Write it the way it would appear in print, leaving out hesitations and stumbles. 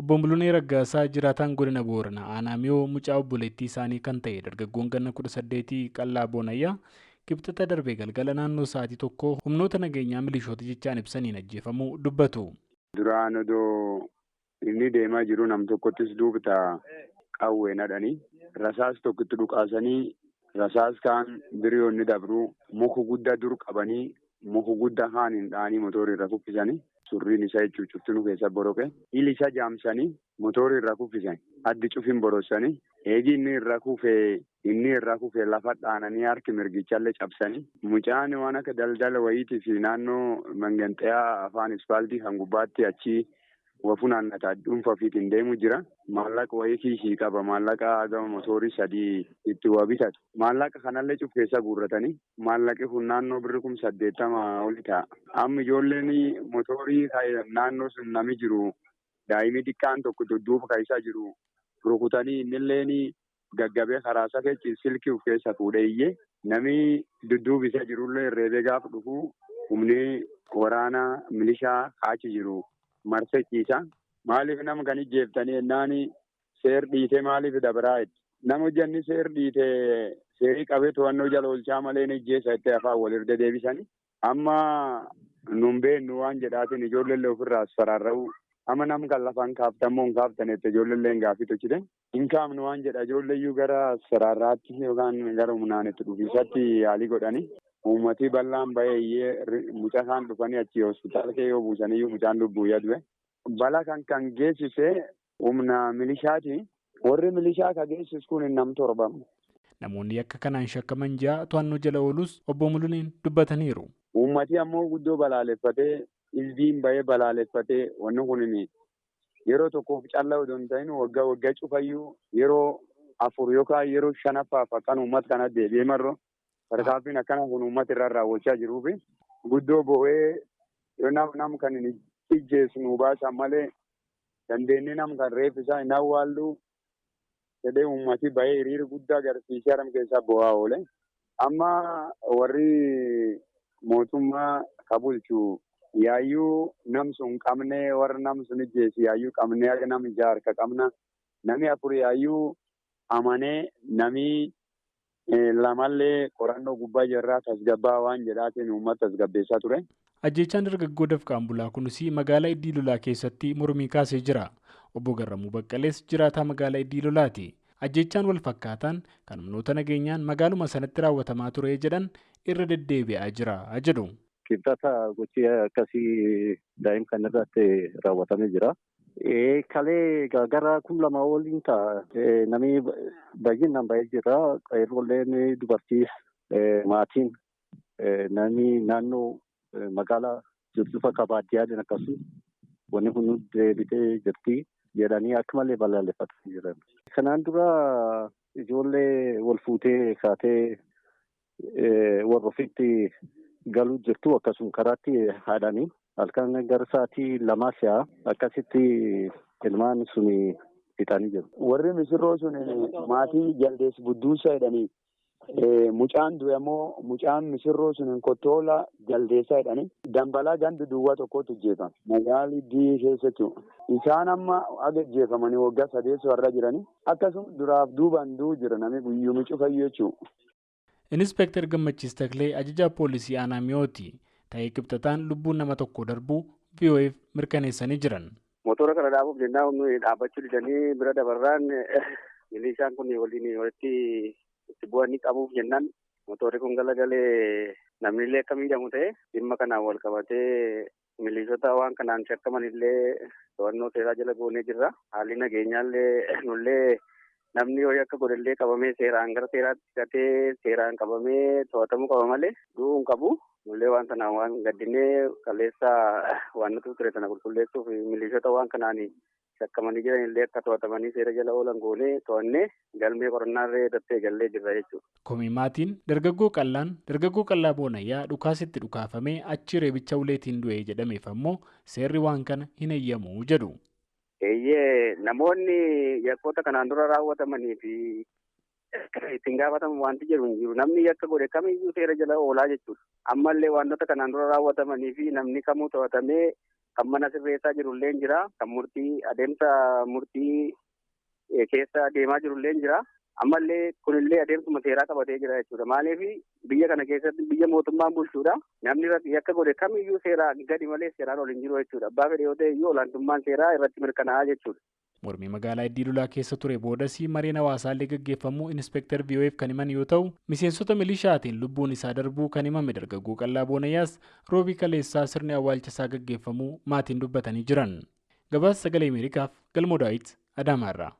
Obbo Mulunee Raggaasaa jiraataan godina Booranaa aanaa Miyoo mucaa obboleettii isaanii kan ta'e dargaggoon ganna 18 Qallaa Boonayyaa Kibxata darbee galgala naannoo sa'aatii 1 humnoota nageenyaa milishoota jechaan ibsaniin ajjeefamuu dubbatu. Duraan odoo inni deemaa jiru nam tokkottis duubta qawwee nadhanii rasaas tokkotti dhukaasanii rasaas kaan biriyoonni dabruu muka guddaa dur qabanii muka guddaa haan hin dhahanii motoorri irra kuffisanii surriin isaa jechuun cuftinu keessa boroqe ili isa jaamsanii motoorri irra kuffisan addi cufin borossanii eegi inni irra kufee lafa dhaananii harki mirgichallee cabsanii mucaan waan akka daldala wayiitii fi naannoo manganxayaa afaan ispaaltii kan gubbaatti achi wafunaannata dhuunfa ofiitiin deemu jira. Maallaqa wayii kiisii qaba. Maallaqa gama motoorii 3 itti waa bitatu. Maallaqa kanallee cuf keessa guurratanii maallaqi kun naannoo birri 80,000 oli ta'a. Amma ijoolleen motoorii naannoo sun nami jiru daa'imni xiqqaan tokko dudduuba kan isaa jiru rukutanii innilleen gaggabee karaa isaa keessa silkii of keessa fuudhee iyyee nami dudduubi isa jirullee reebee gaafa dhufu humni waraana milishaa achi jiru. Marsee ciisa. Maaliif nama kan ijjeeftanii ennaan seer dhiitee maaliif dabaraa jetti. Nama hojjanni seer dhiitee seerii qabee to'annoo jala oolchaa malee ni ijjeessa jettee afaan wal irra deebisanii. Amma nun beennu waan jedhaatiin ijoolleellee ofirraa as faraarra'u. Amma nam kan lafaan kaaftammoo hin kaaftan jette ijoolleellee hin gaaffii tolchite. Hin kaafnu waan jedha ijoolleeyyuu gara saraarraatti yookaan gara humnaan itti dhufiisatti yaalii godhani. Uummatii bal'aan bahee iyyee mucaa isaan dhufanii achi hospitaala kee yoo buusaniyyuu mucaan lubbuu yaadue. Balaa kan geessise humna milishaati. Warri milishaa ka geessisu kun nam torbamu. Namoonni akka kanaan shakkaman 6 to'annoo jala oolus obbo Muluneen dubbataniiru. Uummatii ammoo guddoo balaaleffatee ilbiin bahee balaaleffatee wanni kun yeroo tokkoof callaa odoo hin ta'in waggaa waggaa cufayyuu yeroo 4 yookaan yeroo 5ffaaf akkan uummata kana deebi'ee marro. Tarkaanfiin akkana kun uummata irraa raawwachaa jiruufi guddoo bo'ee yoo nam kan hin ijjeessu nu baasan malee dandeenye nam kan reeffisaa hin awwaallu jedhee uummati bahee hiriira guddaa agarsiisee haram keessaa bo'aa oole. Amma warri mootummaa kabulchu yaayyuu nam sun qabnee warra nam sun ijjeessu yaayyuu qabnee akka nam ijaarka qabna nami 4 yaayyuu amanee nami lamallee qorannoo gubbaa jirraa tasgabbaa waan jedhaatiin uummata tasgabbeessaa ture. Ajjeechaan dargaggoo dafqaan bulaa kunis magaalaa Iddii Lolaa keessatti mormii kaasee jira. Obbo Garramuu Baqqalees jiraataa magaalaa Iddii Lolaati. Ajjeechaan wal fakkaataan kan humnoota nageenyaan magaaluma sanatti raawwatamaa ture jedhan irra deddeebi'aa jira jedhu. Kibxata gochi akkasii daa'im kan irratti raawwatamee jira. Kalee gara 2000 waliin ta'a. Namni baay'inaan baay'ee jira. Qeerroolleen dubartii maatiin namni naannoo magaalaa jirtu bakka baadiyyaa akkasuma wanni kun deebitee jirti jedhanii akka malee balaaleffatanii jiran. Kanaan dura ijoollee wal fuutee kaatee warra ofiitti galuu jirtu akkasuma karaatti haadhanii halkan gara sa'aatii 2 si'a akkasitti ilmaan sun fixanii jiru. Warri misirroo sun maatii jaldees budduusa jedhanii mucaan du'e ammoo mucaan misirroo sun kottoola jaldeessaa jedhanii dambalaa gandi duwwaa tokkotti ijjeefame. Magaalli Iddii keessattuu isaan amma aga ijjeefamanii waggaa 3 warra jiranii akkasuma duraaf duubaan du'u jira namni guyyuu cufayyuu jechuudha. Inspektar Gammachiis Taklee ajajaa poolisii aanaa Mi'ooti. Ta'ee Kibxataan lubbuun nama tokko darbuu VOF mirkaneessanii jiran. Motora kana dhaabuuf jennaan humni dhaabbachuu didanii bira dabarraan milishaan kun waliin walitti itti bu'anii qabuuf jennaan motorri kun galagalee namni illee akka miidhamu ta'e dhimma kanaan wal qabatee milishoota waan kanaan shakkaman illee to'annoo seeraa jala goonee jirra. Haalli nageenyaallee nullee namni yoo akka godhellee qabamee seeraan gara seeraatti hidhatee seeraan qabamee to'atamuu qaba malee du'uu hin qabu. Nullee waan sanaan waan gaddinee kaleessa waan nuti ture sana qulqulleessuuf milishoota waan kanaan shakkamanii jiran illee akka to'atamanii seera jala oolan goonee to'annee galmee qorannaa irra gallee jirra jechuudha. Komii maatiin dargaggoo Qallaa Boonayyaa dhukaasitti dhukaafamee achi reebicha uleetiin du'e jedhameef ammoo seerri waan kana hin eeyyamu jedhu. Eeyyee namoonni yakkoota kanaan dura raawwatamanii fi ittiin gaafatamu wanti jedhu hin jiru. Namni yakka godhe kamiyyuu seera jala oolaa jechuudha. Ammallee wantoota kanaan dura raawwatamanii fi namni kamuu to'atamee Kan mana sirreessaa jirullee jira. Kan murtii adeemsa murtii keessa deemaa jirullee jira. Ammallee kunillee adeemsuma seeraa qabatee jira jechuudha. Maaliif biyya kana keessatti biyya mootummaan bulchuudha. Namni yakka godhe kamiyyuu seeraan gadi malee seeraan ol hin jiru jechuudha. Abbaa fedhe yoo ta'e iyyuu olaantummaan seeraa irratti mirkanaa'aa jechuudha. Mormii magaalaa Iddii Lolaa keessa ture boodas mareen hawaasaallee gaggeeffamuu Inspektar VOF kan himan yoo ta'u, miseensota milishaatiin lubbuun isaa darbuu kan himame dargaggoo Qallaa Boonayyaas roobii kaleessaa sirni awwaalcha isaa gaggeeffamuu maatiin dubbatanii jiran. Gabaasa Sagalee Ameerikaaf Galmoo Daawit Adaamaarraa.